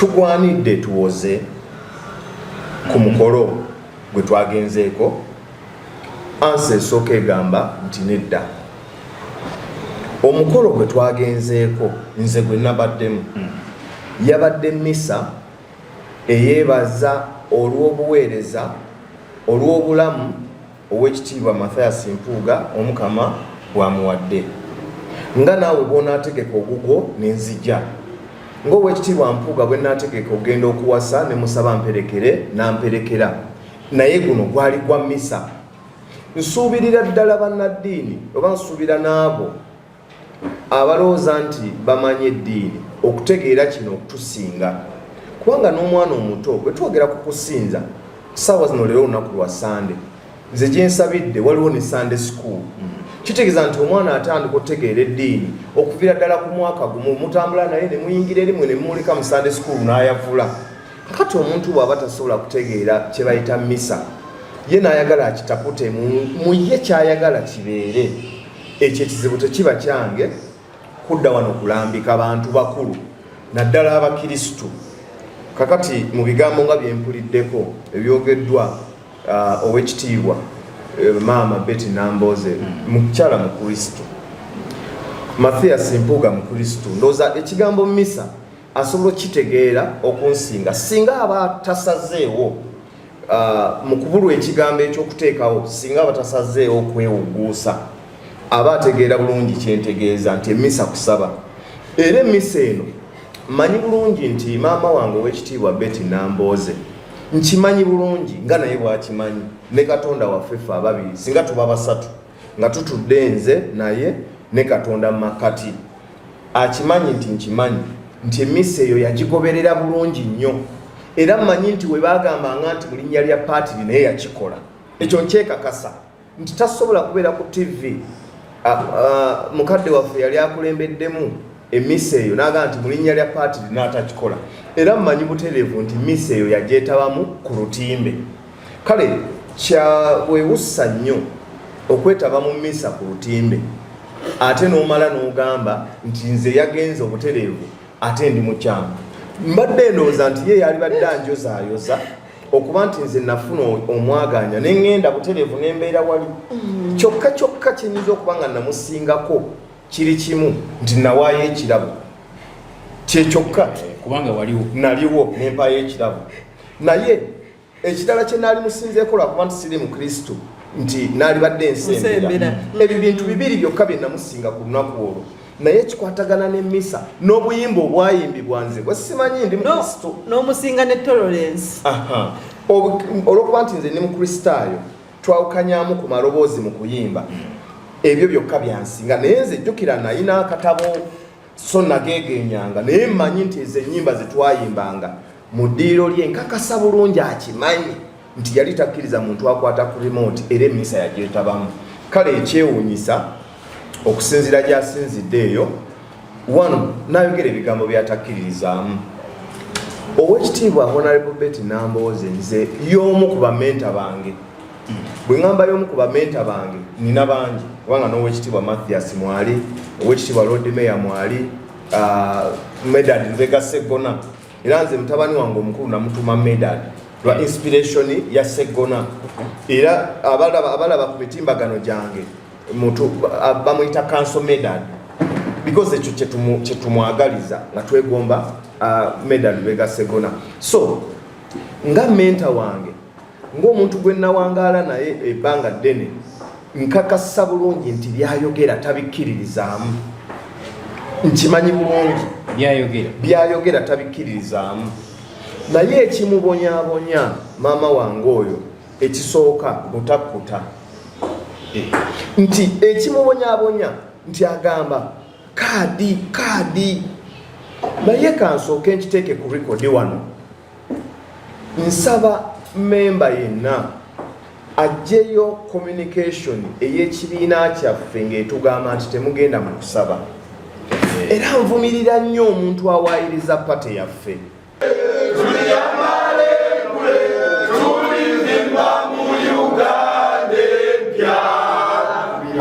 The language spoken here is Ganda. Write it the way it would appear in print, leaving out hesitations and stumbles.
Tugwanidde tuwoze ku mukolo gwe twagenzeeko? Answer esooka egamba nti nedda. Omukolo gwe twagenzeeko, nze gwe nabaddemu, yabadde misa eyeebaza olw'obuweereza, olw'obulamu Owekitiibwa Mathias Mpuuga Omukama bw'amuwadde. Nga naawe bw'onaategeka ogugwo ne nzija. Ng'Owekitiibwa Mpuuga bwe naategeka okugenda okuwasa ne musaba mperekere n'amperekera. Naye guno gwali gwa misa. Nsuubirira ddala bannaddiini oba nsuubira n'abo abalowooza nti bamanyi eddiini okutegeera kino okutusinga, kubanga n'omwana omuto bwe twogera ku kusinza, ssaawa zino leero olunaku lwa Sande, nze gye nsabidde waliwo ne Sande school. Kitegeeza nti omwana atandika okutegeera eddiini okuviira ddala ku mwaka gumu, mutambula naye ne muyingira erimwe ne mumuleka mu Sande school n'ayavula. Kati omuntu bw'aba tasobola kutegeera kye bayita misa, ye n'ayagala akitapute mu ye ky'ayagala kibeere, ekyo ekizibu tekiba kyange kudda wano kulambika bantu bakulu, naddala Abakirisitu. Kakati mu bigambo nga byempuliddeko ebyogeddwa Owekitiibwa Maama Betty Nambooze, mukyala Mukristu, Mathias Mpuuga Mukristu, ndowooza ekigambo misa asobola okukitegeera okunsinga singa aba tasazeewo mu kubulwa ekigambo ekyokuteekawo, singa aba tasazeewo kwewugguusa, aba ategeera bulungi kyentegeeza nti emisa kusaba. Era emisa eno mmanyi bulungi nti maama wange Owekitiibwa Betty Nambooze, nkimanyi bulungi nga naye bwakimanyi ne Katonda waffe, ffe ababiri, singa tuba basatu nga tutudde nze naye ne Katonda mu makkati, akimanyi nti nkimanyi nti emisa eyo yagigoberera bulungi nnyo. Era mmanyi nti we baagambanga nti mu linnya lya paatiri, naye yakikola. Ekyo nkyekakasa nti tasobola kubeera ku TV, mukadde waffe yali akulembeddemu emisa eyo n'agamba nti mu linnya lya paatiri, n'atakikola. Era mmanyi butereevu nti misa eyo yagyetabamu ku lutimbe. Kale kyabwewussa nnyo okwetaba mu misa ku lutimbe ate n'omala n'ogamba nti nze yagenze obutereevu ate ndi mukyamu. Mbadde ndowooza nti ye yalibadde anjozaayoza okuba nti nze nafuna omwaganya ne ŋŋenda butereevu ne mbeera wali. Kyokka kyokka kyenyinza okuba nga namusingako kiri kimu, nti nawaayo ekirabo kyekyokka. Kubanga waliwo. Naliwo nempaayo ekirabo. Naye ekirala kye naali musinzeeko, lwakuba nti siri Mukristu, nti naalibadde ensembera. Ebyo bintu bibiri byokka bye namusinga ku lunaku olwo, naye kikwatagana n'emmisa n'obuyimba obwayimbibwa nze bwe simanyi, ndi Mukristu. N'omusinga ne tolerance. Olwokuba nti nze ndi Mukristaayo, twawukanyamu ku maloboozi mu kuyimba. Ebyo byokka byansinga. Naye nze jjukira nayina akatabo, so nagegenyanga, naye mmanyi nti ezo ennyimba zetwayimbanga mu ddiiro lye, nkakasa bulungi akimanyi nti yali takkiriza muntu akwata ku remote, era emisa yagyetabamu. Kale ekyewuunyisa, okusinziira gy'asinzidde eyo wano n'ayogera ebigambo byatakkiririzaamu, Owekitiibwa Honorable Betty Nambooze nze y'omu ku ba mentor bange. Bwe ŋŋamba y'omu ku ba mentor bange, nina bangi, kubanga n'Owekitiibwa Mathias mwali, Owekitiibwa Lord Mayor mwali, Medard Lubega Seggona. Era nze mutabani wange omukulu namutuma Medard lwa inspiration ya Seggona. Era abalaba ku mitimbagano gyange bamuyita Council Medard, because ekyo kyetumwagaliza nga twegomba Medard Lubega Seggona. So nga mentor wange, ng'omuntu gwe nawangaala naye ebbanga ddene, nkakasa bulungi nti byayogera tabikkiririzaamu. Nkimanyi bulungi. Byayogera. Byayogera tabikkiririzaamu. Naye ekimubonyabonya maama wange oyo, ekisooka butakkuta, nti ekimubonyabonya nti agamba kaadi kaadi. Naye kansooke nkiteeke ku record wano. Nsaba memba yenna aggyeyo communication ey'ekibiina kyaffe ng'etugamba nti temugenda mu kusaba. Era nvumirira nnyo omuntu awaayiriza party yaffe.